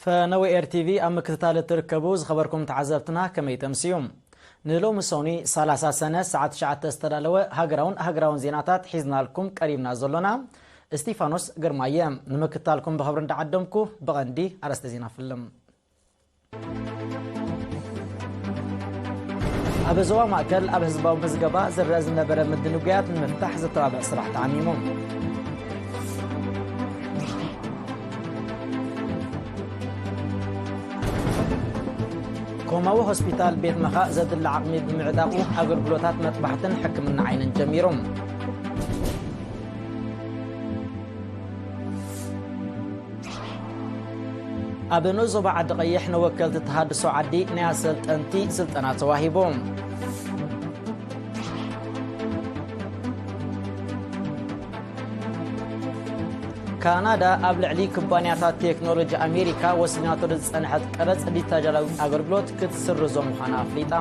ፈነወ ኤር ቲቪ ኣብ ምክትታል እትርከቡ ዝኸበርኩም ተዓዘብትና ከመይ ተምስዩ? ንሎሚ ሰኑይ ሰላሳ ሰነ ሰዓት ትሽዓተ ዝተዳለወ ሃገራውን ሃገራውን ዜናታት ሒዝናልኩም ቀሪብና ዘሎና እስቲፋኖስ ግርማየ። ንምክትታልኩም ብኸብሪ እንዳዓደምኩ ብቐንዲ ኣርእስተ ዜና ፍልም። ኣብ ዞባ ማእከል ኣብ ህዝባዊ ምዝገባ ዝረአ ዝነበረ ምድንጉያት ንምፍታሕ ዘተባብዕ ስራሕ ተዓሚሙ። ኮማዊ ሆስፒታል ቤት መኻእ ዘድሊ ዓቕሚ ብምዕጣቑ ኣገልግሎታት መጥባሕትን ሕክምና ዓይንን ጀሚሩ። ኣብ ንኡስ ዞባ ዓዲ ቀይሕ ንወከልቲ ተሃድሶ ዓዲ ናይ ኣሰልጠንቲ ስልጠና ተዋሂቡ። ካናዳ ኣብ ልዕሊ ኩባንያታት ቴክኖሎጂ ኣሜሪካ ወሲናቶ ዝጸንሐት ቀረጽ ዲጂታላዊ ኣገልግሎት ክትስርዞ ምዃና ኣፍሊጣ።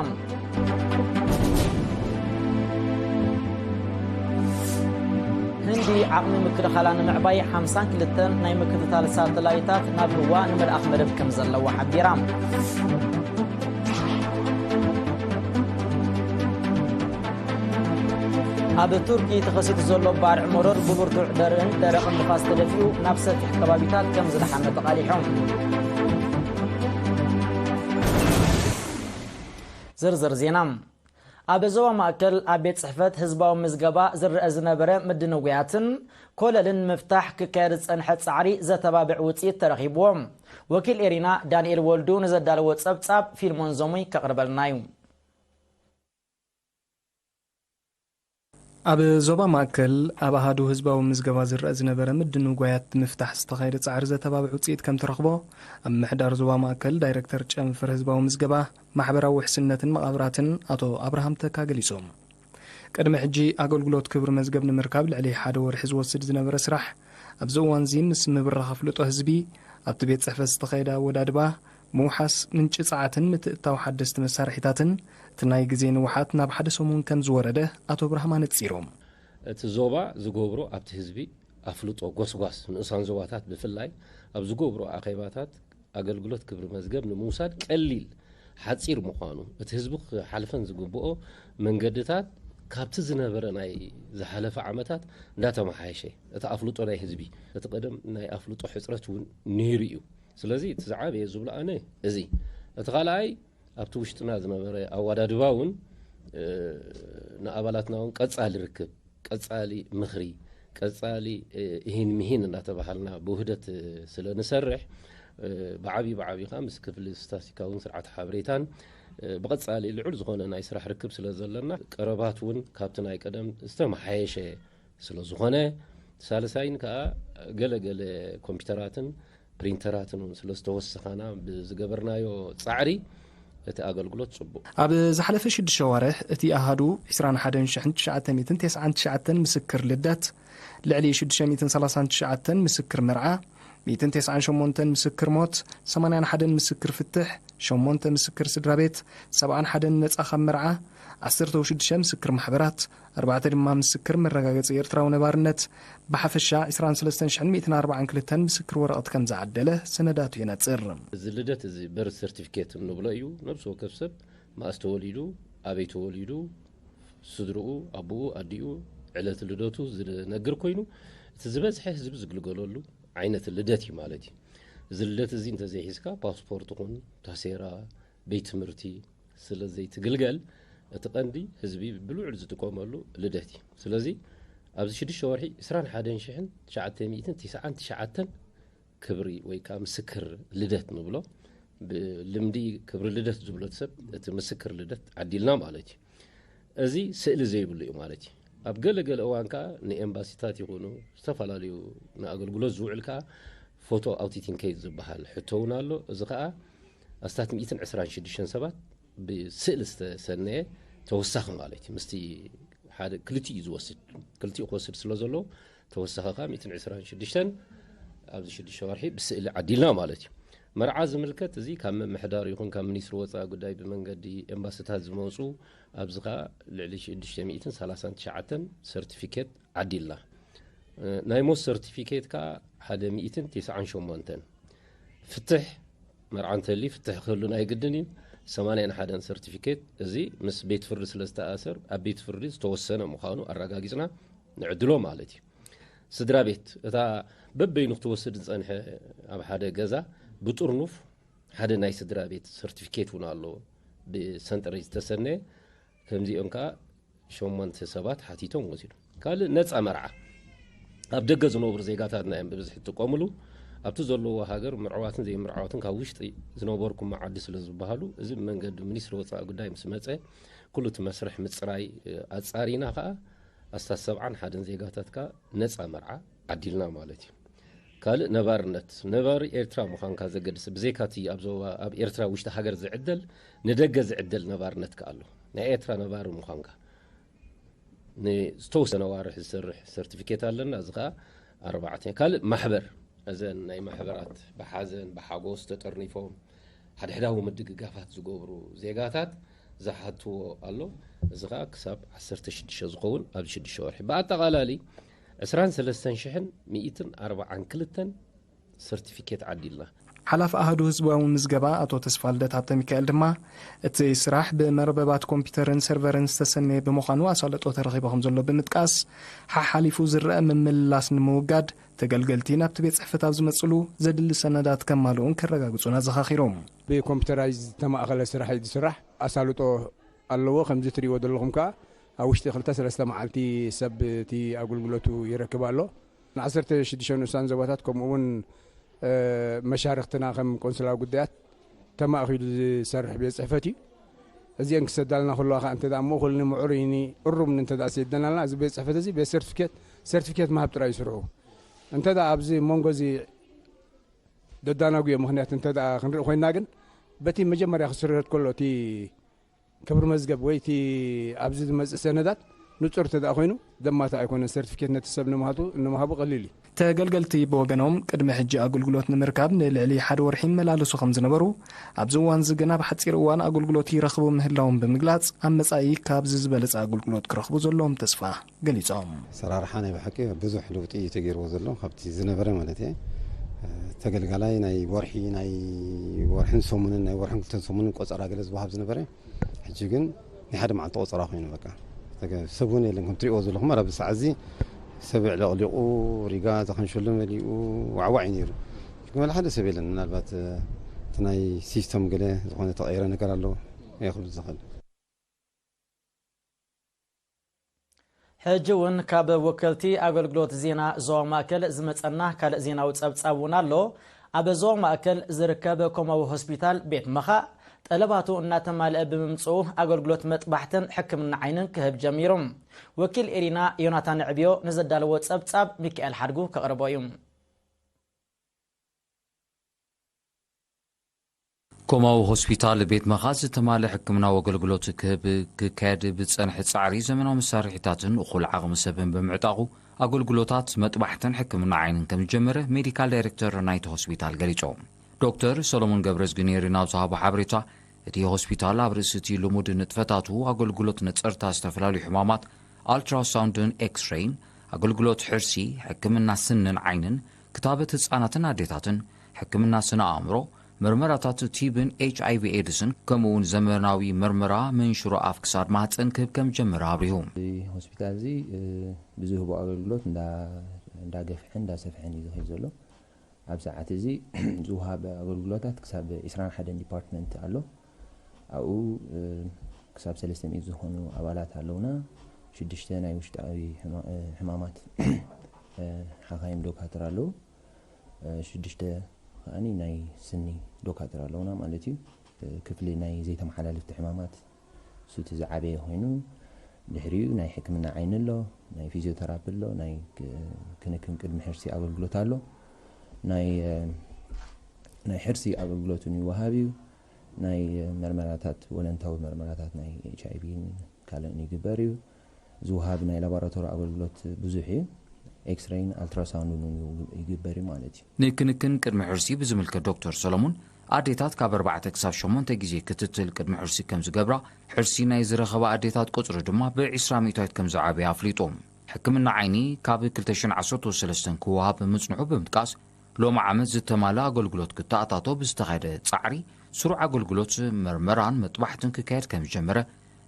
ህንዲ ዓቕሚ ምክልኻላ ንምዕባይ ሓምሳን ክልተን ናይ ምክትታል ሳተላይታት ናብ ህዋ ንምልኣኽ መደብ ከም ዘለዋ ሓቢራ። ኣብ ቱርኪ ተኸሲቱ ዘሎ ባርዕ መሮር ብብርቱዕ ደርእን ደረቕን ንፋስ ተደፊኡ ናብ ሰፊሕ ከባቢታት ከም ዝደሓመ ተቓሊሖም። ዝርዝር ዜና። ኣብ ዞባ ማእከል ኣብ ቤት ጽሕፈት ህዝባዊ ምዝገባ ዝረአ ዝነበረ ምድንጉያትን ኮለልን ንምፍታሕ ክካየድ ዝጸንሐ ጻዕሪ ዘተባብዕ ውጽኢት ተረኺብዎ። ወኪል ኤሪና ዳንኤል ወልዱ ንዘዳለዎ ጸብጻብ ፊልሞን ዘሙይ ከቕርበልና እዩ። ኣብ ዞባ ማእከል ኣብ ኣሃዱ ህዝባዊ ምዝገባ ዝረአ ዝነበረ ምድንጓያት ንምፍታሕ ዝተኻየደ ጻዕሪ ዘተባብዕ ውጽኢት ከም ተረኽቦ ኣብ ምሕዳር ዞባ ማእከል ዳይረክተር ጨንፈር ህዝባዊ ምዝገባ ማሕበራዊ ውሕስነትን መቓብራትን ኣቶ ኣብርሃም ተካ ገሊጹ። ቅድሚ ሕጂ ኣገልግሎት ክብሪ መዝገብ ንምርካብ ልዕሊ ሓደ ወርሒ ዝወስድ ዝነበረ ስራሕ ኣብዚ እዋንዚ ምስ ምብራኽ ኣፍልጦ ህዝቢ ኣብቲ ቤት ጽሕፈት ዝተኻየደ ኣወዳድባ ምውሓስ ምንጪ ጸዓትን ምትእትታው ሓደስቲ መሳርሒታትን እቲ ናይ ግዜ ንውሓት ናብ ሓደ ሰሙን ከም ዝወረደ ኣቶ ብርሃም ኣነጺሩ። እቲ ዞባ ዝገብሮ ኣብቲ ህዝቢ ኣፍልጦ ጎስጓስ ንኡሳን ዞባታት ብፍላይ ኣብ ዝገብሮ ኣኼባታት ኣገልግሎት ክብሪ መዝገብ ንምውሳድ ቀሊል ሓጺር ምዃኑ እቲ ህዝቢ ክሓልፈን ዝግብኦ መንገድታት ካብቲ ዝነበረ ናይ ዝሓለፈ ዓመታት እንዳተመሓየሸ እቲ ኣፍልጦ ናይ ህዝቢ እቲ ቀደም ናይ ኣፍልጦ ሕጽረት እውን ነይሩ እዩ። ስለዚ እቲ ዝዓበየ ዝብሎ ኣነ እዚ እቲ ካልኣይ ኣብቲ ውሽጥና ዝነበረ ኣዋዳድባ እውን ንኣባላትና እውን ቀጻሊ ርክብ ቀጻሊ ምኽሪ ቀጻሊ እሂን ምሂን እናተባሃልና ብውህደት ስለ ንሰርሕ ብዓብዪ ብዓብዪ ከዓ ምስ ክፍሊ ስታስቲካውን ስርዓት ሓበሬታን ብቐጻሊ ልዑል ዝኾነ ናይ ስራሕ ርክብ ስለ ዘለና ቀረባት እውን ካብቲ ናይ ቀደም ዝተመሓየሸ ስለ ዝኾነ ሳልሳይን ከዓ ገለ ገለ ኮምፒውተራትን ፕሪንተራትን እውን ስለ ዝተወሰኻና ብዝገበርናዮ ጻዕሪ እቲ ኣገልግሎት ጽቡቕ። ኣብ ዝሓለፈ ሽዱሽተ ዋርሕ እቲ ኣሃዱ ዕስራን ሓደን ሽሕን ትሽዓተ ሚእትን ተስዓን ትሽዓተን ምስክር ልደት፣ ልዕሊ ሽዱሽተ ሚእትን ሰላሳን ትሽዓተን ምስክር መርዓ፣ ሚእትን ተስዓን ሸሞንተን ምስክር ሞት፣ ሰማንያን ሓደን ምስክር ፍትሕ፣ ሸሞንተ ምስክር ስድራ ቤት፣ ሰብዓን ሓደን ነጻ ካብ መርዓ፣ ዓሰርተ ሽዱሽተ ምስክር ማሕበራት፣ ኣርባዕተ ድማ ምስክር መረጋገጺ ኤርትራዊ ነባርነት፣ ብሓፈሻ ዕስራን ሰለስተን ሽሕን ሚእትን ኣርባዓን ክልተን ምስክር ወረቐት ከም ዝዓደለ ሰነዳቱ የነጽር። እዚ ልደት እዚ በርት ሰርቲፊኬት እንብሎ እዩ። ነብሲ ወከፍ ሰብ መኣስ ተወሊዱ፣ ኣበይ ተወሊዱ፣ ስድርኡ፣ ኣቦኡ፣ ኣዲኡ፣ ዕለት ልደቱ ዝነግር ኮይኑ፣ እቲ ዝበዝሐ ህዝቢ ዝግልገለሉ ዓይነት ልደት እዩ ማለት እዩ። እዚ ልደት እዚ እንተዘይሒዝካ ፓስፖርት ይኹን ታሴራ፣ ቤት ትምህርቲ ስለ ዘይትግልገል፣ እቲ ቀንዲ ህዝቢ ብልዑል ዝጥቀመሉ ልደት እዩ። ስለዚ ኣብዚ ሽዱሽተ ወርሒ ዕስራን ሓደን ሽሕን ትሽዓተ ሚእትን ተስዓን ትሽዓተን ክብሪ ወይ ከዓ ምስክር ልደት ንብሎ፣ ብልምዲ ክብሪ ልደት ዝብሎ ሰብ እቲ ምስክር ልደት ዓዲልና ማለት እዩ። እዚ ስእሊ ዘይብሉ እዩ ማለት እዩ። ኣብ ገለ ገለ እዋን ከዓ ንኤምባሲታት ይኹኑ ዝተፈላለዩ ንኣገልግሎት ዝውዕል ከዓ ፎቶ ኣውቲቲንኬት ዝበሃል ሕቶ እውን ኣሎ። እዚ ከዓ ኣስታት ሚእትን ዕስራን ሽዱሽተን ሰባት ብስእሊ ዝተሰነየ ተወሳኺ ማለት እዩ። ምስቲ ሓደ ክልቲኡ እዩ ዝወስድ፣ ክልቲኡ ክወስድ ስለ ዘለዎ ተወሳኺ ከዓ ሚእትን ዕስራን ሽዱሽተን ኣብዚ ሽዱሽተ ወርሒ ብስእሊ ዓዲልና ማለት እዩ። መርዓ ዝምልከት እዚ ካብ ምምሕዳር ይኹን ካብ ሚኒስትሪ ወፃኢ ጉዳይ ብመንገዲ ኤምባሲታት ዝመፁ ኣብዚ ከዓ ልዕሊ ሽዱሽተ ሚእትን ሰላሳን ትሽዓተን ሰርቲፊኬት ዓዲልና። ናይ ሞት ሰርቲፊኬት ከዓ ሓደ ሚእትን ተስዓን ሸሞንተን፣ ፍትሕ መርዓ እንተልዩ ፍትሕ ክህሉ ናይ ግድን እዩ። ሰማንያን ሓደን ሰርቲፊኬት እዚ ምስ ቤት ፍርዲ ስለ ዝተኣሰር ኣብ ቤት ፍርዲ ዝተወሰነ ምዃኑ ኣረጋጊጽና ንዕድሎ ማለት እዩ። ስድራ ቤት እታ በበይኑ ክትወስድ ዝጸንሐ ኣብ ሓደ ገዛ ብጥርኑፍ ሓደ ናይ ስድራ ቤት ሰርቲፊኬት እውን ኣሎ። ብሰንጠረዥ ዝተሰነየ ከምዚኦም ከኣ ሸሞንተ ሰባት ሓቲቶም ወሲዱ። ካልእ ነጻ መርዓ ኣብ ደገ ዝነብሩ ዜጋታትና እዮም ብብዝሒ ዝጥቀምሉ። ኣብቲ ዘለዎ ሃገር ምርዕዋትን ዘይምርዕዋትን ካብ ውሽጢ ዝነበርኩም መዓዲ ስለ ዝበሃሉ እዚ መንገዲ ሚኒስትሪ ወጻኢ ጉዳይ ምስ መጸ ኩሉ እቲ መስርሕ ምጽራይ ኣጻሪና ከኣ ኣስታት ሰብዓን ሓደን ዜጋታት ከኣ ነጻ መርዓ ዓዲልና ማለት እዩ። ካልእ ነባርነት ነባሪ ኤርትራ ምዃንካ ዘገድስ ብዘይካ እቲ ኣብ ዞባ ኣብ ኤርትራ ውሽጢ ሃገር ዝዕደል ንደገ ዝዕደል ነባርነት ከኣ ኣሎ። ናይ ኤርትራ ነባሪ ምዃንካ ንዝተወሰነ ዋርሒ ዝሰርሕ ሰርቲፊኬት ኣለና። እዚ ከኣ ኣርባዕተ ካልእ ማሕበር እዘን ናይ ማሕበራት ብሓዘን ብሓጎስ ተጠርኒፎም ሓድሕዳዊ ምድግጋፋት ዝገብሩ ዜጋታት ዝሓትዎ ኣሎ። እዚ ከኣ ክሳብ ዓሰርተ ሽዱሽተ ዝኸውን ኣብ ሽዱሽተ ወርሒ ብኣጠቓላሊ ዕስራን ሰለስተን ሽሕን ሚእትን ኣርባዓን ክልተን ሰርቲፊኬት ዓዲልና። ሓላፊ ኣህዱ ህዝባዊ ምዝገባ ኣቶ ተስፋልደት ሃብተ ሚካኤል ድማ እቲ ስራሕ ብመርበባት ኮምፒውተርን ሰርቨርን ዝተሰነየ ብምዃኑ ኣሳልጦ ተረኺቡ ከም ዘሎ ብምጥቃስ ሓሓሊፉ ዝረአ ምምልላስ ንምውጋድ ተገልገልቲ ናብቲ ቤት ጽሕፈት ኣብ ዝመጽሉ ዘድሊ ሰነዳት ከማልኡን ከረጋግጹን ኣዘኻኺሮም። ብኮምፒውተራይዝ ዝተማእኸለ ስራሕ እዩ ዝስራሕ። ኣሳልጦ ኣለዎ። ከምዚ ትሪእዎ ዘለኹም ከኣ ኣብ ውሽጢ ክልተ ሰለስተ መዓልቲ ሰብ እቲ ኣገልግሎቱ ይረክብ ኣሎ። ንዓሰርተ ሽዱሽተ ንኡሳን ዞባታት ከምኡ እውን መሻርክትና ከም ቆንስላዊ ጉዳያት ተማእኪሉ ዝሰርሕ ቤት ጽሕፈት እዩ። እዚአን ክሰዳልና ከለዋ ከዓ እንተ ደኣ ምእኩልኒ ምዕሩይኒ እሩምኒ እንተ ደኣ ሰደናልና እዚ ቤት ጽሕፈት እዚ ቤት ሰርቲፊኬት ሰርቲፊኬት ምሃብ ጥራይ እዩ ስርሑ። እንተ ደኣ ኣብዚ መንጎ እዚ ደዳናጉዮ ምኽንያት እንተ ደኣ ክንርኢ ኮይንና ግን በቲ መጀመርያ ክስርህት ከሎ እቲ ክብሪ መዝገብ ወይ እቲ ኣብዚ ዝመጽእ ሰነዳት ንጹር እንተ ደኣ ኮይኑ ደማታ ኣይኮነን። ሰርቲፊኬት ነቲ ሰብ ንምሃቱ ንምሃቡ ቀሊል እዩ። ተገልገልቲ ብወገኖም ቅድሚ ሕጂ ኣገልግሎት ንምርካብ ንልዕሊ ሓደ ወርሒ ይመላለሱ ከም ዝነበሩ ኣብዚ እዋን እዚ ግን ኣብ ሓጺር እዋን ኣገልግሎት ይረኽቡ ምህላዎም ብምግላጽ ኣብ መጻኢ ካብዚ ዝበለጸ ኣገልግሎት ክረኽቡ ዘለዎም ተስፋ ገሊጾም። ኣሰራርሓ ናይ ብሓቂ ብዙሕ ለውጢ እዩ ተገይርዎ ዘሎ ካብቲ ዝነበረ ማለት እየ። ተገልጋላይ ናይ ወርሒ ናይ ወርሕን ሰሙንን ናይ ወርሕን ክልተን ሰሙንን ቆጸራ ገለ ዝወሃብ ዝነበረ ሕጂ ግን ናይ ሓደ መዓልቲ ቆጸራ ኮይኑ በቃ ተገ- ሰብ እውን የለን። ከም ትሪእዎ ዘለኹም ኣብ ሰዓት እዚ ሰብ ዕለቕሊቑ ሪጋ ዘኸንሸሉ መሊኡ ዋዕዋዕ እዩ ነይሩ። ግን ዋላ ሓደ ሰብ የለን። ምናልባት እቲ ናይ ሲስተም ገለ ዝኾነ ተቐይረ ነገር ኣሎ ይኽብል ዝኽእል። ሕጂ እውን ካብ ወከልቲ ኣገልግሎት ዜና ዞባ ማእከል ዝመጸና ካልእ ዜናዊ ጸብጻብ እውን ኣሎ። ኣብ ዞባ ማእከል ዝርከብ ኮማዊ ሆስፒታል ቤት መኻእ ጠለባቱ እናተማልአ ብምምጽኡ ኣገልግሎት መጥባሕትን ሕክምና ዓይንን ክህብ ጀሚሩ። ወኪል ኤሪና ዮናታን ዕብዮ ንዘዳለዎ ጸብጻብ ሚካኤል ሓድጉ ከቕርቦ እዩ። ኮማዊ ሆስፒታል ቤት መኻዝ ዝተማልእ ሕክምናዊ ኣገልግሎት ክህብ ክካየድ ብዝጸንሐ ጻዕሪ ዘመናዊ መሳርሒታትን እኹል ዓቕሚ ሰብን ብምዕጣቑ ኣገልግሎታት መጥባሕትን ሕክምና ዓይንን ከም ዝጀመረ ሜዲካል ዳይሬክተር ናይቲ ሆስፒታል ገሊጾም። ዶክተር ሰሎሞን ገብረዝግሄር ናብ ዝሃቦ ሓበሬታ እቲ ሆስፒታል ኣብ ርእሲ እቲ ልሙድ ንጥፈታቱ ኣገልግሎት ነጸርታ ዝተፈላለዩ ሕማማት ኣልትራሳውንድን ኤክስሬይን ኣገልግሎት ሕርሲ ሕክምና ስንን ዓይንን ክታበት ህጻናትን ኣዴታትን ሕክምና ስነ ኣእምሮ መርመራታት ቲብን ኤች ኣይቪ ኤድስን ከምኡ እውን ዘመናዊ መርመራ መንሽሮ ኣፍ ክሳድ ማህፀን ክህብ ከም ጀመረ ኣብሪሁ። እዚ ሆስፒታል እዚ ብዝህቦ ኣገልግሎት እንዳገፍሐን እንዳሰፍሐን እዩ ዝኸይድ ዘሎ። ኣብ ሰዓት እዚ ዝወሃብ ኣገልግሎታት ክሳብ ዕስራን ሓደን ዲፓርትመንት ኣሎ። ኣብኡ ክሳብ ሰለስተ ሚእቲ ዝኾኑ ኣባላት ኣለውና። ሽዱሽተ ናይ ውሽጣዊ ሕማማት ሓኻይም ዶካትር ኣለዉ። ሽዱሽተ ከዓኒ ናይ ስኒ ዶካትር ኣለውና ማለት እዩ። ክፍሊ ናይ ዘይተመሓላለፍቲ ሕማማት እሱ እቲ ዝዓበየ ኮይኑ ድሕሪኡ ናይ ሕክምና ዓይኒ ኣሎ፣ ናይ ፊዚዮተራፒ ኣሎ፣ ናይ ክንክን ቅድሚ ሕርሲ ኣገልግሎት ኣሎ። ናይ ናይ ሕርሲ ኣገልግሎት እውን ይወሃብ እዩ። ናይ መርመራታት ወለንታዊ መርመራታት ናይ ኤች ኣይ ቪ ካልእን ይግበር እዩ። ዝወሃብ ናይ ላቦራቶሪ ኣገልግሎት ብዙሕ እዩ። ኤክስሬይን ኣልትራሳውንድን እውን ይግበር እዩ ማለት እዩ። ንክንክን ቅድሚ ሕርሲ ብዝምልከት ዶክተር ሰሎሙን ኣዴታት ካብ ኣርባዕተ ክሳብ ሸሞንተ ግዜ ክትትል ቅድሚ ሕርሲ ከም ዝገብራ ሕርሲ ናይ ዝረኸባ ኣዴታት ቁፅሪ ድማ ብ ዕስራ ሚእታዊት ከም ዝዓበየ ኣፍሊጡ። ሕክምና ዓይኒ ካብ ክልተ ሽሕን ዓሰርተ ሰለስተን ክወሃብ ምፅንሑ ብምጥቃስ ሎሚ ዓመት ዝተማልእ ኣገልግሎት ክተኣታቶ ብዝተኻየደ ጻዕሪ፣ ስሩዕ ኣገልግሎት መርመራን መጥባሕትን ክካየድ ከም ዝጀመረ፣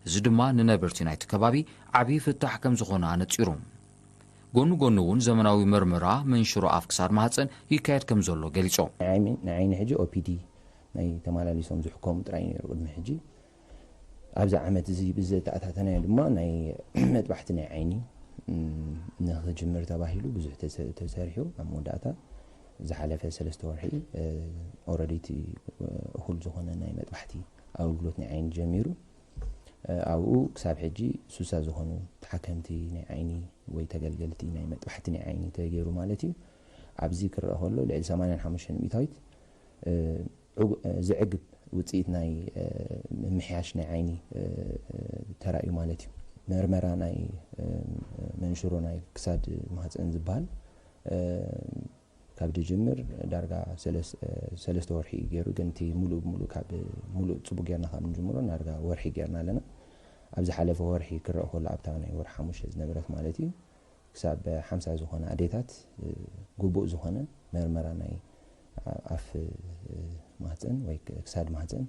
እዚ ድማ ንነበርቲ ናይቲ ከባቢ ዓብዪ ፍታሕ ከም ዝኾነ ኣነጺሩ። ጎኑ ጎኑ እውን ዘመናዊ መርመራ መንሽሮ ኣፍ ክሳድ ማህፀን ይካየድ ከም ዘሎ ገሊጾም። ንዓይኒ ሕጂ ኦፒዲ ናይ ተመላሊሶም ዝሕከሙ ጥራይ ነይሩ ቅድሚ ሕጂ። ኣብዚ ዓመት እዚ ብዘተኣታተናዮ ድማ ናይ መጥባሕቲ ናይ ዓይኒ ንክጅምር ተባሂሉ ብዙሕ ተሰ- ተሰሪሑ ኣብ መወዳእታ ዝሓለፈ ሰለስተ ወርሒ ኦረዲቲ እኹል ዝኾነ ናይ መጥባሕቲ ኣገልግሎት ናይ ዓይኒ ጀሚሩ። ኣብኡ ክሳብ ሕጂ ሱሳ ዝኾኑ ተሓከምቲ ናይ ዓይኒ ወይ ተገልገልቲ ናይ መጥባሕቲ ናይ ዓይኒ ተገይሩ ማለት እዩ። ኣብዚ ክረአ ከሎ ልዕሊ ሰማንያን ሓሙሽተን ሚእታዊት ዝዕግብ ውፅኢት ናይ ምምሕያሽ ናይ ዓይኒ ተራእዩ ማለት እዩ። መርመራ ናይ መንሽሮ ናይ ክሳድ ማህፀን ዝበሃል ካብ ድጅምር ዳርጋ ሰለስተ ወርሒ ገይሩ፣ ግን እቲ ሙሉእ ብሙሉእ ካብ ሙሉእ ፅቡቅ ጌርና ካብ ንጅምሮ ዳርጋ ወርሒ ጌርና ኣለና። ኣብ ዝሓለፈ ወርሒ ክረአ ከሎ ኣብታ ናይ ወርሒ ሓሙሽተ ዝነበረት ማለት እዩ ክሳብ ሓምሳ ዝኾነ ኣዴታት ግቡእ ዝኾነ መርመራ ናይ ኣፍ ማህፀን ወይ ክሳድ ማህፀን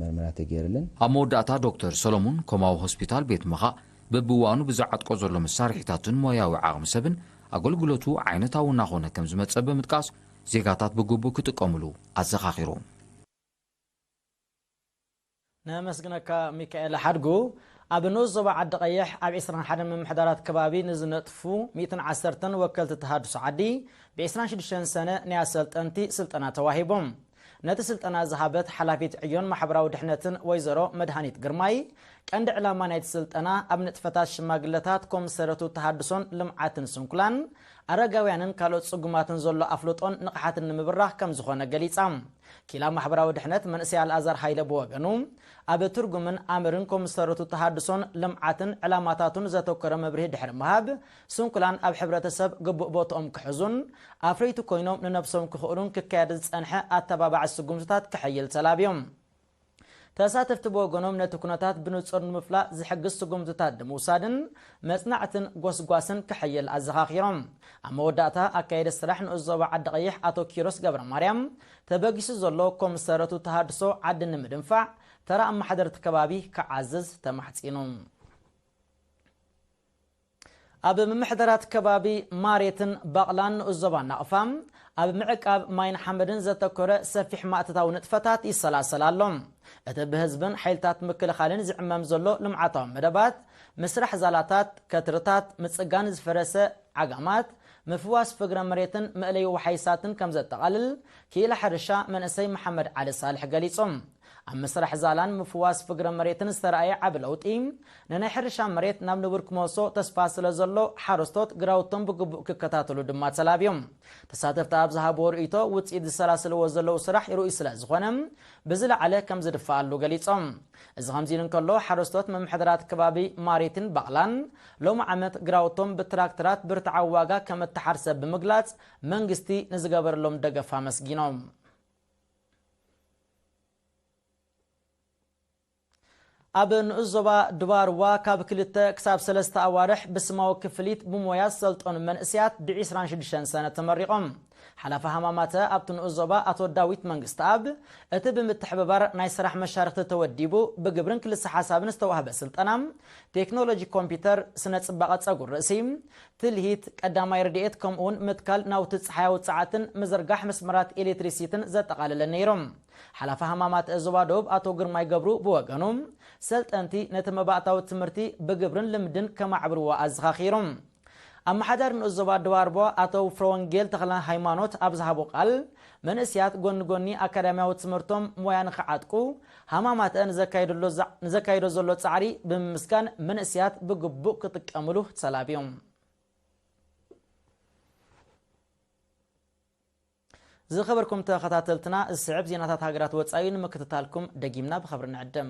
መርመራ ተገይርለን። ኣብ መወዳእታ ዶክተር ሰሎሙን ኮማዊ ሆስፒታል ቤት ምኻእ በብእዋኑ ብዝዓጥቆ ዘሎ መሳርሒታትን ሞያዊ ዓቕሚ ሰብን ኣገልግሎቱ ዓይነታዊ እናኾነ ከም ዝመፀ ብምጥቃስ ዜጋታት ብግቡእ ክጥቀምሉ ኣዘኻኺሩ። ነመስግነካ ሚካኤል ሓድጉ። ኣብ ንኡስ ዞባ ዓዲ ቀይሕ ኣብ ዕስራን ሓደን ምምሕዳራት ከባቢ ንዝነጥፉ ሚእትን ዓሰርተን ወከልቲ ተሃድሶ ዓዲ ብ ዕስራን ሽዱሽተን ሰነ ናይ ኣሰልጠንቲ ስልጠና ተዋሂቦም። ነቲ ስልጠና ዝሃበት ሓላፊት ዕዮን ማሕበራዊ ድሕነትን ወይዘሮ መድሃኒት ግርማይ፣ ቀንዲ ዕላማ ናይቲ ስልጠና ኣብ ንጥፈታት ሽማግለታት ኮምሰረቱ ተሃድሶን ልምዓትን ስንኩላን ኣረጋውያንን ካልኦት ጽጉማትን ዘሎ ኣፍልጦን ንቕሓትን ንምብራኽ ከም ዝኾነ ገሊጻ። ኪላ ማሕበራዊ ድሕነት መንእሰይ ኣልኣዛር ሃይለ ብወገኑ፣ ኣብ ትርጉምን ኣምርን ኮምሰረቱ ተሃድሶን ልምዓትን ዕላማታቱን ዘተኮረ መብርሂ ድሕሪ ምሃብ፣ ስንኩላን ኣብ ሕብረተሰብ ግቡእ ቦትኦም ክሕዙን ኣፍረይቲ ኮይኖም ንነብሶም ክኽእሉን ክካየድ ዝጸንሐ ኣተባባዒ ስጉምትታት ክሕይል ተላብዮም። ተሳተፍቲ ብወገኖም ነቲ ኩነታት ብንጹር ንምፍላጥ ዝሕግዝ ስጉምትታት ንምውሳድን መጽናዕትን ጎስጓስን ክሕይል ኣዘኻኺሮም። ኣብ መወዳእታ ኣካየዲ ስራሕ ንኡስ ዞባ ዓዲ ቀይሕ ኣቶ ኪሮስ ገብረ ማርያም ተበጊሱ ዘሎ ኮምሰረቱ ተሃድሶ ዓዲ ንምድንፋዕ ተራ ኣመሓደርቲ ከባቢ ክዓዝዝ ተማሕጺኑ። ኣብ ምምሕዳራት ከባቢ ማሬትን ባቕላን ንኡስ ዞባ ናቕፋ ኣብ ምዕቃብ ማይን ሓመድን ዘተኮረ ሰፊሕ ማእተታዊ ንጥፈታት ይሰላሰል ኣሎ። እቲ ብህዝብን ሓይልታት ምክልኻልን ዝዕመም ዘሎ ልምዓታዊ መደባት ምስራሕ ዛላታት፣ ከትርታት፣ ምጽጋን ዝፈረሰ ዓጋማት፣ ምፍዋስ ፍግረ መሬትን መእለዩ ወሓይሳትን ከም ዘጠቓልል ክኢላ ሕርሻ መንእሰይ መሓመድ ዓሊ ሳልሕ ገሊጹ። ኣብ ምስራሕ ዛላን ምፍዋስ ፍግረ መሬትን ዝተረኣየ ዓቢ ለውጢ ንናይ ሕርሻ መሬት ናብ ንቡር ክመልሶ ተስፋ ስለ ዘሎ ሓረስቶት ግራውቶም ብግቡእ ክከታተሉ ድማ ተላብዮም። ተሳተፍቲ ኣብ ዝሃብዎ ርእይቶ ውፅኢት ዝሰላስልዎ ዘለዉ ስራሕ ርኡይ ስለ ዝኾነ ብዝለዓለ ከም ዝድፈኣሉ ገሊፆም። እዚ ከምዚ ኢሉ እንከሎ ሓረስቶት ምምሕዳራት ከባቢ ማሬትን ባቕላን ሎሚ ዓመት ግራውቶም ብትራክተራት ብርትዓዊ ዋጋ ከም እተሓርሰ ብምግላፅ መንግስቲ ንዝገበረሎም ደገፍ ኣመስጊኖም። ኣብ ንኡስ ዞባ ድባርዋ ካብ ክልተ ክሳብ ሰለስተ ኣዋርሕ ብስማዊ ክፍሊት ብሞያ ዝሰልጠኑ መንእሰያት ብ ዕስራን ሽዱሽተን ሰነ ተመሪቖም። ሓላፊ ሃማማተ ኣብቲ ንኡስ ዞባ ኣቶ ዳዊት መንግስተኣብ፣ እቲ ብምትሕብባር ናይ ስራሕ መሻርኽቲ ተወዲቡ ብግብርን ክልሰ ሓሳብን ዝተዋህበ ስልጠና ቴክኖሎጂ ኮምፒውተር፣ ስነ ጽባቐ ጸጉር ርእሲ፣ ትልሂት፣ ቀዳማይ ረድኤት ከምኡውን ምትካል ናውቲ ጸሓያዊ ጸዓትን ምዝርጋሕ መስመራት ኤሌክትሪሲትን ዘጠቓለለ ነይሩ። ሓላፊ ሃማማት ዞባ ደቡብ ኣቶ ግርማይ ገብሩ ብወገኑ፣ ሰልጠንቲ ነቲ መባእታዊ ትምህርቲ ብግብርን ልምድን ከማዕብርዎ ኣዘኻኺሩ። ኣመሓዳሪ ንኡስ ዞባ ደቡብ ኣርቦ ኣቶ ፍረወንጌል ተኽለ ሃይማኖት ኣብ ዝሃቦ ቃል፣ መንእስያት ጎኒ ጎኒ ኣካዳሚያዊ ትምህርቶም ሞያ ንኽዓጥቁ፣ ሃማማተ ንዘካይዶ ዘሎ ጻዕሪ ብምምስጋን፣ መንእስያት ብግቡእ ክጥቀምሉ ተላብዮም። ዝኸበርኩም ተኸታተልትና፣ ዝስዕብ ዜናታት ሃገራት ወጻኢ ንምክትታልኩም ደጊምና ብኸብሪ ንዕድም።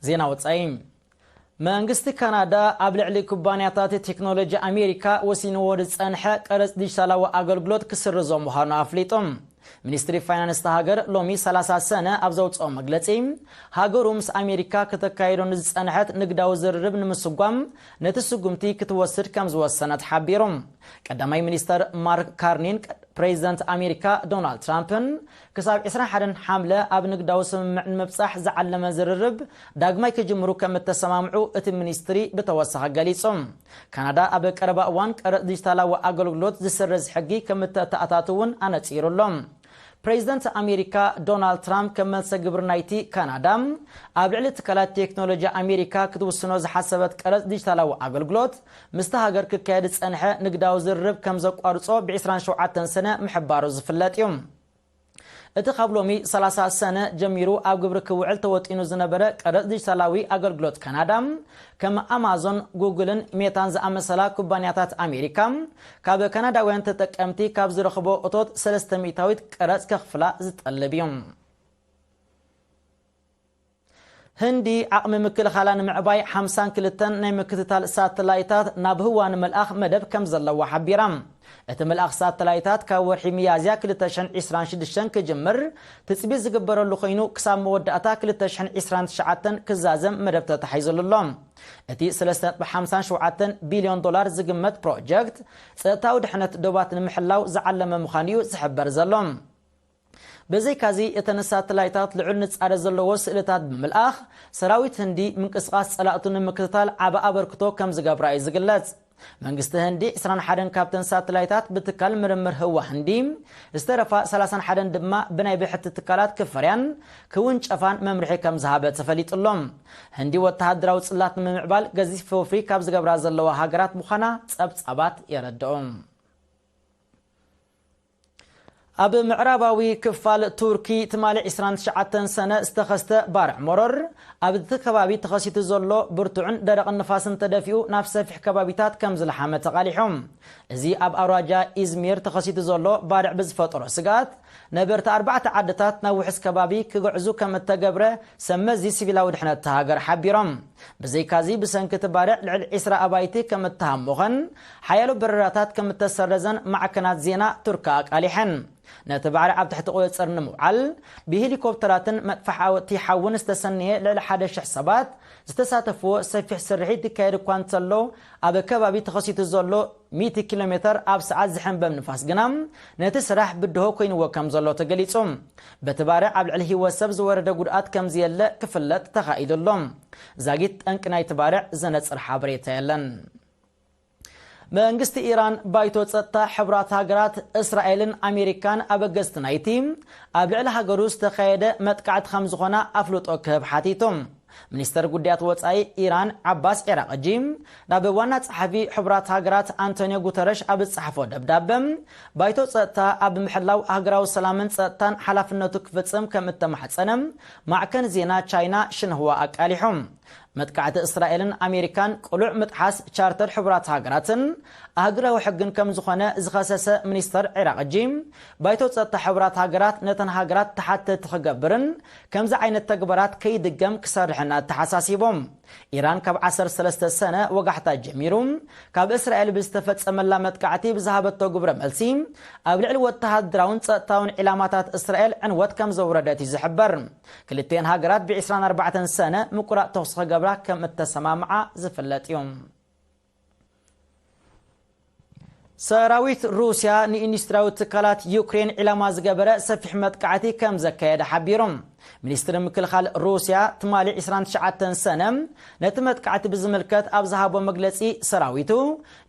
ዜና ወጻኢ። መንግስቲ ካናዳ ኣብ ልዕሊ ኩባንያታት ቴክኖሎጂ ኣሜሪካ ወሲንዎ ዝጸንሐ ቀረጽ ዲጂታላዊ ኣገልግሎት ክስርዞ ምዃኑ ኣፍሊጡ። ሚኒስትሪ ፋይናንስ እታ ሃገር ሎሚ ሰላሳ ሰነ ኣብ ዘውፅኦ መግለፂ፣ ሃገሩ ምስ ኣሜሪካ ከተካይዶ ንዝፀንሐት ንግዳዊ ዝርርብ ንምስጓም ነቲ ስጉምቲ ክትወስድ ከም ዝወሰነት ሓቢሩ። ቀዳማይ ሚኒስተር ማርክ ካርኒን ፕሬዚደንት ኣሜሪካ ዶናልድ ትራምፕን ክሳብ ዕስራን ሓደን ሓምለ ኣብ ንግዳዊ ስምምዕ ንምብጻሕ ዝዓለመ ዝርርብ ዳግማይ ክጅምሩ ከም እተሰማምዑ እቲ ሚኒስትሪ ብተወሳኺ ገሊጹ። ካናዳ ኣብ ቀረባ እዋን ቀረጽ ዲጂታላዊ ኣገልግሎት ዝስርዝ ሕጊ ከም እተኣታቱ እውን ኣነጺሩ ኣሎ። ፕሬዚደንት ኣሜሪካ ዶናልድ ትራምፕ ከም መልሰ ግብሪ ናይቲ ካናዳ ኣብ ልዕሊ ትካላት ቴክኖሎጂ ኣሜሪካ ክትውስኖ ዝሓሰበት ቀረጽ ዲጂታላዊ ኣገልግሎት ምስታ ሃገር ክካየድ ዝጸንሐ ንግዳዊ ዝርርብ ከም ዘቋርጾ ብ ዕስራን ሸውዓተን ሰነ ምሕባሩ ዝፍለጥ እዩ። እቲ ካብ ሎሚ ሰላሳ ሰነ ጀሚሩ ኣብ ግብሪ ክውዕል ተወጢኑ ዝነበረ ቀረጽ ዲጂታላዊ ኣገልግሎት ካናዳ፣ ከም ኣማዞን፣ ጉግልን ሜታን ዝኣመሰላ ኩባንያታት ኣሜሪካ፣ ካብ ካናዳውያን ተጠቀምቲ ካብ ዝረኽቦ እቶት ሰለስተ ሚእታዊት ቀረጽ ከኽፍላ ዝጠልብ እዩ። ህንዲ ዓቕሚ ምክልኻላ ንምዕባይ ሓምሳን ክልተን ናይ ምክትታል ሳተላይታት ናብ ህዋ ንምልኣኽ መደብ ከም ዘለዋ ሓቢራ። እቲ ምልኣኽ ሳተላይታት ካብ ወርሒ ሚያዝያ ክልተ ሽሕን ዕስራን ሽዱሽተን ክጅምር ትጽቢት ዝግበረሉ ኮይኑ፣ ክሳብ መወዳእታ ክልተ ሽሕን ዕስራን ትሽዓተን ክዛዘም መደብ ተታሒዙሉ ኣሎ። እቲ ሰለስተ ነጥቢ ሓምሳን ሸውዓተን ቢልዮን ዶላር ዝግመት ፕሮጀክት፣ ጸጥታዊ ድሕነት ዶባት ንምሕላው ዝዓለመ ምዃኑ እዩ ዝሕበር ዘሎ። ብዘይካዚ፣ እተን ሳተላይታት ልዑል ንጻረ ዘለዎ ስእልታት ብምልኣኽ፣ ሰራዊት ህንዲ ምንቅስቓስ ጸላእቱ ንምክትታል ዓቢ ኣበርክቶ ከም ዝገብራ እዩ ዝግለጽ። መንግስቲ ህንዲ ዕስራን ሓደን ካብተን ሳተላይታት ብትካል ምርምር ህዋ ህንዲ፣ ዝተረፋ ሰላሳን ሓደን ድማ ብናይ ብሕቲ ትካላት ክፈርያን ክውንጨፋን መምርሒ ከም ዝሃበ ተፈሊጡ ኣሎ። ህንዲ ወተሃደራዊ ጽላት ንምምዕባል ገዚፍ ወፍሪ ካብ ዝገብራ ዘለዋ ሃገራት ምዃና ጸብጻባት የረድኡ። ኣብ ምዕራባዊ ክፋል ቱርኪ ትማሊ ዕስራን ትሽዓተን ሰነ ዝተኸስተ ባርዕ መሮር፣ ኣብቲ ከባቢ ተኸሲቱ ዘሎ ብርቱዕን ደረቕን ንፋስን ተደፊኡ ናብ ሰፊሕ ከባቢታት ከም ዝለሓመ ተቓሊሑ። እዚ ኣብ ኣውራጃ ኢዝሚር ተኸሲቱ ዘሎ ባርዕ ብዝፈጠሮ ስግኣት፣ ነበርቲ ኣርባዕተ ዓድታት ናብ ውሑስ ከባቢ ክግዕዙ ከም እተገብረ ሰብ መዚ ሲቪላዊ ድሕነት እታ ሃገር ሓቢሮም። ብዘይካዚ፣ ብሰንኪ እቲ ባርዕ ልዕሊ ዕስራ ኣባይቲ ከም እተሃሞኸን ሓያሎ በረራታት ከም እተሰረዘን ማዕከናት ዜና ቱርኪ ኣቃሊሐን። ነቲ ባርዕ ኣብ ትሕቲ ቁጽጽር ንምውዓል ብሄሊኮፕተራትን መጥፋሕቲ ሓውን ዝተሰነየ ልዕሊ ሓደ ሽሕ ሰባት ዝተሳተፍዎ ሰፊሕ ስርሒት ይካየድ እኳ እንተሎ፣ ኣብ ከባቢ ተኸሲቱ ዘሎ ሚእቲ ኪሎ ሜተር ኣብ ሰዓት ዝሕንበብ ንፋስ ግና ነቲ ስራሕ ብድሆ ኮይንዎ ከም ዘሎ ተገሊጹ። በቲ ባርዕ ኣብ ልዕሊ ህይወት ሰብ ዝወረደ ጉድኣት ከም ዘየለ ክፍለጥ ተኻኢሉ ኣሎ። ዛጊት ጠንቂ ናይቲ ባርዕ ዘነጽር ሓበሬታ የለን። መንግስቲ ኢራን፣ ባይቶ ጸጥታ ሕቡራት ሃገራት፣ እስራኤልን ኣሜሪካን ኣበገዝቲ ናይቲ ኣብ ልዕሊ ሃገሩ ዝተኻየደ መጥቃዕቲ ከም ዝኾና ኣፍልጦ ክህብ ሓቲቱ። ሚኒስተር ጉዳያት ወጻኢ ኢራን ዓባስ ዒራቕጂ ናብ ዋና ጸሓፊ ሕቡራት ሃገራት ኣንቶኒዮ ጉተረሽ ኣብ ዝጸሓፎ ደብዳበ፣ ባይቶ ጸጥታ ኣብ ምሕላው ሃገራዊ ሰላምን ጸጥታን ሓላፍነቱ ክፍጽም ከም እተማሕጸነ ማዕከን ዜና ቻይና ሽንህዋ ኣቃሊሑ። መጥቃዕቲ እስራኤልን ኣሜሪካን ቅሉዕ ምጥሓስ ቻርተር ሕቡራት ሃገራትን ኣህጉራዊ ሕግን ከም ዝኾነ ዝኸሰሰ ሚኒስተር ዒራቕጂ፣ ባይቶ ጸጥታ ሕቡራት ሃገራት ነተን ሃገራት ተሓተቲ ክገብርን ከምዚ ዓይነት ተግባራት ከይድገም ክሰርሕን ኣተሓሳሲቦም። ኢራን ካብ ዓሰርተ ሰለስተ ሰነ ወጋሕታ ጀሚሩ ካብ እስራኤል ብዝተፈጸመላ መጥቃዕቲ ብዝሃበቶ ግብረ መልሲ፣ ኣብ ልዕሊ ወተሃደራውን ጸጥታውን ዒላማታት እስራኤል ዕንወት ከም ዘውረደት እዩ ዝሕበር። ክልቲኤን ሃገራት ብ ዕስራን ኣርባዕተን ሰነ ምቁራጽ ተኹሲ ክገብራ ከም እተሰማምዓ ዝፍለጥ እዩ። ሰራዊት ሩስያ ንኢንዱስትሪያዊ ትካላት ዩክሬን ዒላማ ዝገበረ ሰፊሕ መጥቃዕቲ ከም ዘካየደ ሓቢሩ። ሚኒስትሪ ምክልኻል ሩስያ ትማሊ ዕስራን ትሽዓተን ሰነ ነቲ መጥቃዕቲ ብዝምልከት ኣብ ዝሃቦ መግለጺ፣ ሰራዊቱ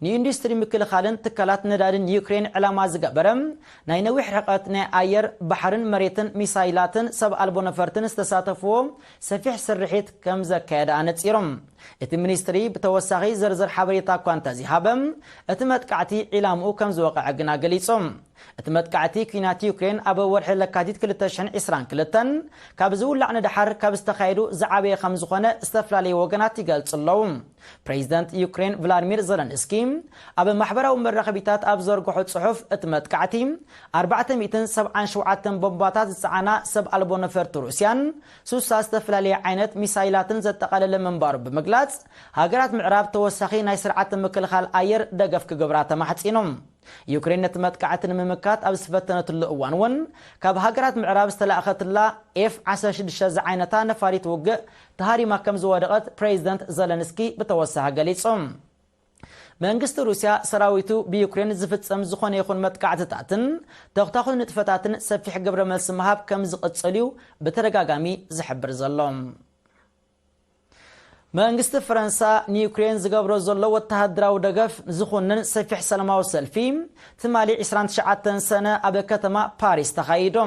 ንኢንዱስትሪ ምክልኻልን ትካላት ነዳድን ዩክሬን ዕላማ ዝገበረ ናይ ነዊሕ ርሕቀት ናይ ኣየር፣ ባሕርን መሬትን ሚሳይላትን ሰብ ኣልቦ ነፈርትን ዝተሳተፍዎ ሰፊሕ ስርሒት ከም ዘካየደ ኣነጺሩ። እቲ ሚኒስትሪ ብተወሳኺ ዝርዝር ሓበሬታ እኳ እንተዘይሃበ፣ እቲ መጥቃዕቲ ዒላምኡ ከም ዝወቕዐ ግና ገሊጹ። እቲ መጥቃዕቲ፣ ኲናት ዩክሬን ኣብ ወርሒ ለካቲት ክልተ ሽሕን ዕስራን ክልተን ካብ ዝውላዕ ንደሓር ካብ ዝተኻየዱ ዝዓበየ ከም ዝኾነ ዝተፈላለዩ ወገናት ይገልጹ ኣለዉ። ፕሬዚደንት ዩክሬን ቭላድሚር ዘለንስኪ ኣብ ማሕበራዊ መራኸቢታት ኣብ ዘርግሖ ጽሑፍ፣ እቲ መጥቃዕቲ ኣርባዕተ ሚእትን ሰብዓን ሸውዓተን ቦምባታት ዝጸዓና ሰብ ኣልቦ ነፈርቲ ሩስያን ሱሳ ዝተፈላለየ ዓይነት ሚሳይላትን ዘጠቓለለ ምንባሩ ብምግላጽ፣ ሃገራት ምዕራብ ተወሳኺ ናይ ስርዓተ ምክልኻል ኣየር ደገፍ ክገብራ ተማሕጺኑ። ዩክሬን ነቲ መጥቃዕቲ ንምምካት ኣብ ዝፈተነትሉ እዋን እውን ካብ ሃገራት ምዕራብ ዝተላእኸትላ ኤፍ ዓሰርተ ሽዱሽተ ዝዓይነታ ነፋሪት ውግእ ተሃሪማ ከም ዝወደቐት ፕሬዚደንት ዘለንስኪ ብተወሳኺ ገሊጹ። መንግስቲ ሩስያ ሰራዊቱ ብዩክሬን ዝፍጸም ዝኾነ ይኹን መጥቃዕትታትን ተኹታኹ ንጥፈታትን ሰፊሕ ግብረ መልሲ ምሃብ ከም ዝቕጽል እዩ ብተደጋጋሚ ዝሕብር ዘሎ። መንግስቲ ፈረንሳ ንዩክሬን ዝገብሮ ዘሎ ወተሃደራዊ ደገፍ ዝኹንን ሰፊሕ ሰላማዊ ሰልፊ ትማሊ ዕስራን ትሽዓተን ሰነ ኣብ ከተማ ፓሪስ ተኻይዱ።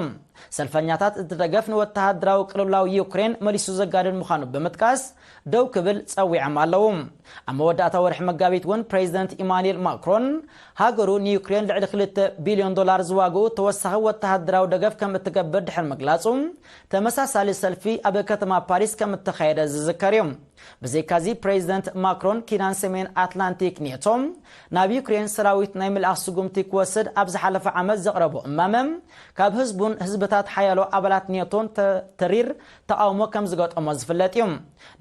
ሰልፈኛታት እቲ ደገፍ ንወተሃደራዊ ቅልውላው ዩክሬን መሊሱ ዘጋድድ ምዃኑ ብምጥቃስ ደው ክብል ጸዊዖም ኣለዉ። ኣብ መወዳእታ ወርሒ መጋቢት እውን ፕሬዚደንት ኢማኑኤል ማክሮን ሃገሩ ንዩክሬን ልዕሊ ክልተ ቢልዮን ዶላር ዝዋግኡ ተወሳኺ ወተሃደራዊ ደገፍ ከም እትገብር ድሕሪ ምግላጹ፣ ተመሳሳሊ ሰልፊ ኣብ ከተማ ፓሪስ ከም እተኻየደ ዝዝከር እዩ። ብዘይካዚ ፕሬዚደንት ማክሮን ኪዳን ሰሜን ኣትላንቲክ ኔቶ ናብ ዩክሬን ሰራዊት ናይ ምልኣኽ ስጉምቲ ክወስድ ኣብ ዝሓለፈ ዓመት ዘቕረቦ እማመ ካብ ህዝቡን ህዝብታት ሓያሎ ኣባላት ኔቶን ተ- ተሪር ተቓውሞ ከም ዝገጠሞ ዝፍለጥ እዩ።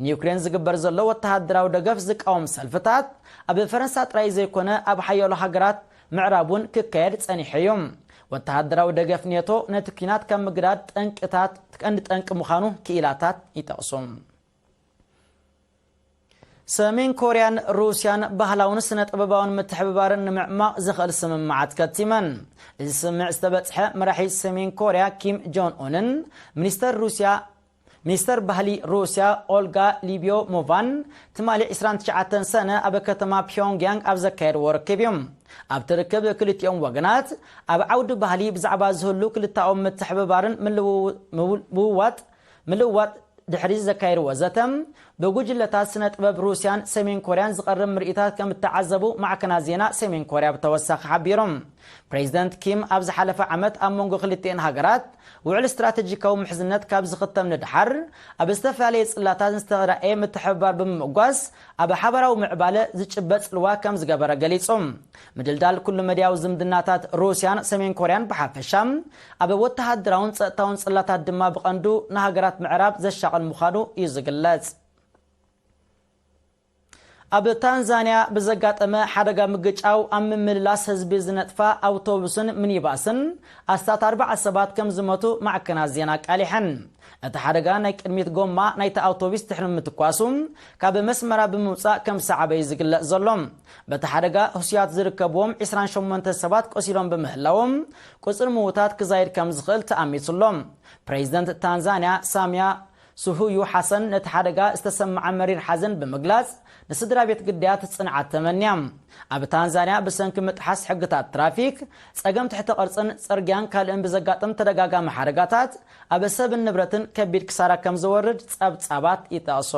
ንዩክሬን ዝግበር ዘሎ ወተሃደራዊ ደገፍ ዝቃወም ሰልፍታት ኣብ ፈረንሳ ጥራይ ዘይኮነ ኣብ ሓያሎ ሃገራት ምዕራብ እውን ክካየድ ጸኒሑ እዩ። ወተሃደራዊ ደገፍ ኔቶ ነቲ ኲናት ካብ ምግዳድ ጠንቅታት ቀንዲ ጠንቂ ምዃኑ ክኢላታት ይጠቕሱ። ሰሜን ኮርያን ሩስያን ባህላውን ስነ ጥበባውን ምትሕብባርን ንምዕማቕ ዝኽእል ስምምዓት ከቲመን። እዚ ስምምዕ ዝተበጽሐ መራሒ ሰሜን ኮርያ ኪም ጆን ኡንን ሚኒስተር ሩስያ ሚኒስተር ባህሊ ሩስያ ኦልጋ ሊብዮሞቫን ትማሊ ዕስራን ትሽዓተን ሰነ ኣብ ከተማ ፒዮንግያንግ ኣብ ዘካየድዎ ርክብ እዩ። ኣብቲ ርክብ ክልቲኦም ወገናት ኣብ ዓውዲ ባህሊ ብዛዕባ ዝህሉ ክልታኦም ምትሕብባርን ምልውው- ምውል- ምውዋጥ ምልውዋጥ ድሕሪ ዘካየድዎ ዘተ ብጉጅለታት ስነ ጥበብ ሩስያን ሰሜን ኮርያን ዝቐርብ ምርኢታት ከም እተዓዘቡ ማዕከናት ዜና ሰሜን ኮርያ ብተወሳኺ ሓቢሮም። ፕሬዚደንት ኪም ኣብ ዝሓለፈ ዓመት ኣብ መንጎ ክልቲኤን ሃገራት ውዕል ስትራተጂካዊ ምሕዝነት ካብ ዝኽተም ንድሓር ኣብ ዝተፈላለየ ጽላታት ዝተራእየ ምትሕብባር ብምምጓስ ኣብ ሓበራዊ ምዕባለ ዝጭበጥ ጽልዋ ከም ዝገበረ ገሊጹ። ምድልዳል ኩሉ መድያዊ ዝምድናታት ሩስያን ሰሜን ኮርያን ብሓፈሻ ኣብ ወተሃደራውን ጸጥታውን ጽላታት ድማ ብቐንዱ ንሃገራት ምዕራብ ዘሻቕል ምዃኑ እዩ ዝግለጽ። ኣብ ታንዛንያ ብዘጋጠመ ሓደጋ ምግጫው ኣብ ምምልላስ ህዝቢ ዝነጥፋ ኣውቶቡስን ሚኒባስን ኣስታት ኣርባዓ ሰባት ከም ዝሞቱ ማዕከናት ዜና ኣቃሊሐን። እቲ ሓደጋ ናይ ቅድሚት ጎማ ናይቲ ኣውቶቡስ ድሕሪ ምትኳሱ ካብ መስመራ ብምውጻእ ከም ዝሰዓበ እዩ ዝግለጽ ዘሎ። በቲ ሓደጋ ህሱያት ዝርከብዎም ዕስራን ሸሞንተ ሰባት ቆሲሎም ብምህላዎም ቁጽሪ ምዉታት ክዛይድ ከም ዝኽእል ተኣሚቱ ኣሎ። ፕሬዚደንት ታንዛንያ ሳምያ ሱሁዩ ሓሰን ነቲ ሓደጋ ዝተሰምዓ መሪር ሓዘን ብምግላጽ ንስድራ ቤት ግዳያት ጽንዓት ተመንያ። ኣብ ታንዛንያ ብሰንኪ ምጥሓስ ሕግታት ትራፊክ፣ ጸገም ትሕተ ቅርጽን ጽርግያን ካልእን ብዘጋጥም ተደጋጋሚ ሓደጋታት ኣብ ሰብን ንብረትን ከቢድ ክሳራ ከም ዘወርድ ጸብጻባት ይጠቕሱ።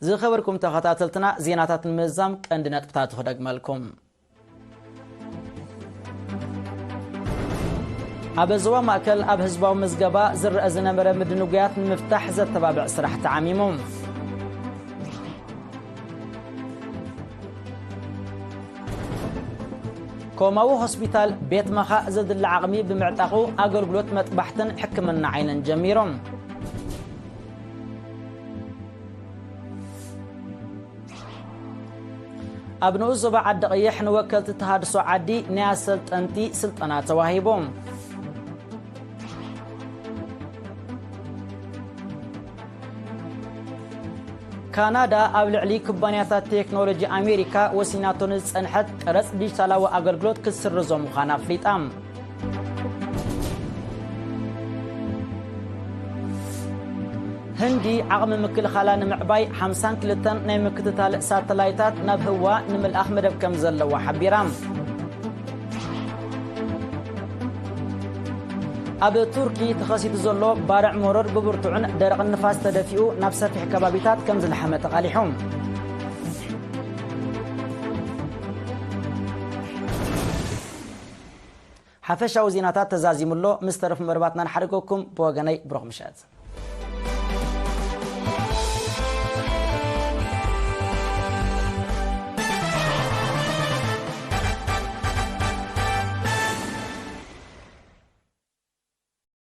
ዝኸበርኩም ተኸታተልትና፣ ዜናታት ንምዛም ቀንዲ ነጥብታት ክደግመልኩም። ኣብ ዞባ ማእከል ኣብ ህዝባዊ ምዝገባ ዝረአ ዝነበረ ምድንጉያት ንምፍታሕ ዘተባብዕ ስራሕ ተዓሚሙ። ኮማዊ ሆስፒታል ቤት መኻእ ዘድሊ ዓቕሚ ብምዕጣቑ ኣገልግሎት መጥባሕትን ሕክምና ዓይንን ጀሚሮም። ኣብ ንኡስ ዞባ ዓዲ ቀይሕ ንወከልቲ ተሃድሶ ዓዲ ናይ ኣሰልጠንቲ ስልጠና ተዋሂቦም። ካናዳ ኣብ ልዕሊ ኩባንያታት ቴክኖሎጂ ኣሜሪካ ወሲናቶ ንዝጸንሐት ቀረጽ ዲጂታላዊ ኣገልግሎት ክትስርዞ ምዃና ኣፍሊጣ። ህንዲ ዓቕሚ ምክልኻላ ንምዕባይ ሓምሳን ክልተን ናይ ምክትታል ሳተላይታት ናብ ህዋ ንምልኣኽ መደብ ከም ዘለዋ ሓቢራ። ኣብ ቱርኪ ተኸሲቱ ዘሎ ባርዕ መሮር ብብርቱዕን ደረቕን ንፋስ ተደፊኡ ናብ ሰፊሕ ከባቢታት ከም ዝለሓመ ተቓሊሑ። ሓፈሻዊ ዜናታት ተዛዚሙ ኣሎ። ምስ ተረፉ መርባትና ንሓድገኩም። ብወገነይ ብሩኽ ምሸት።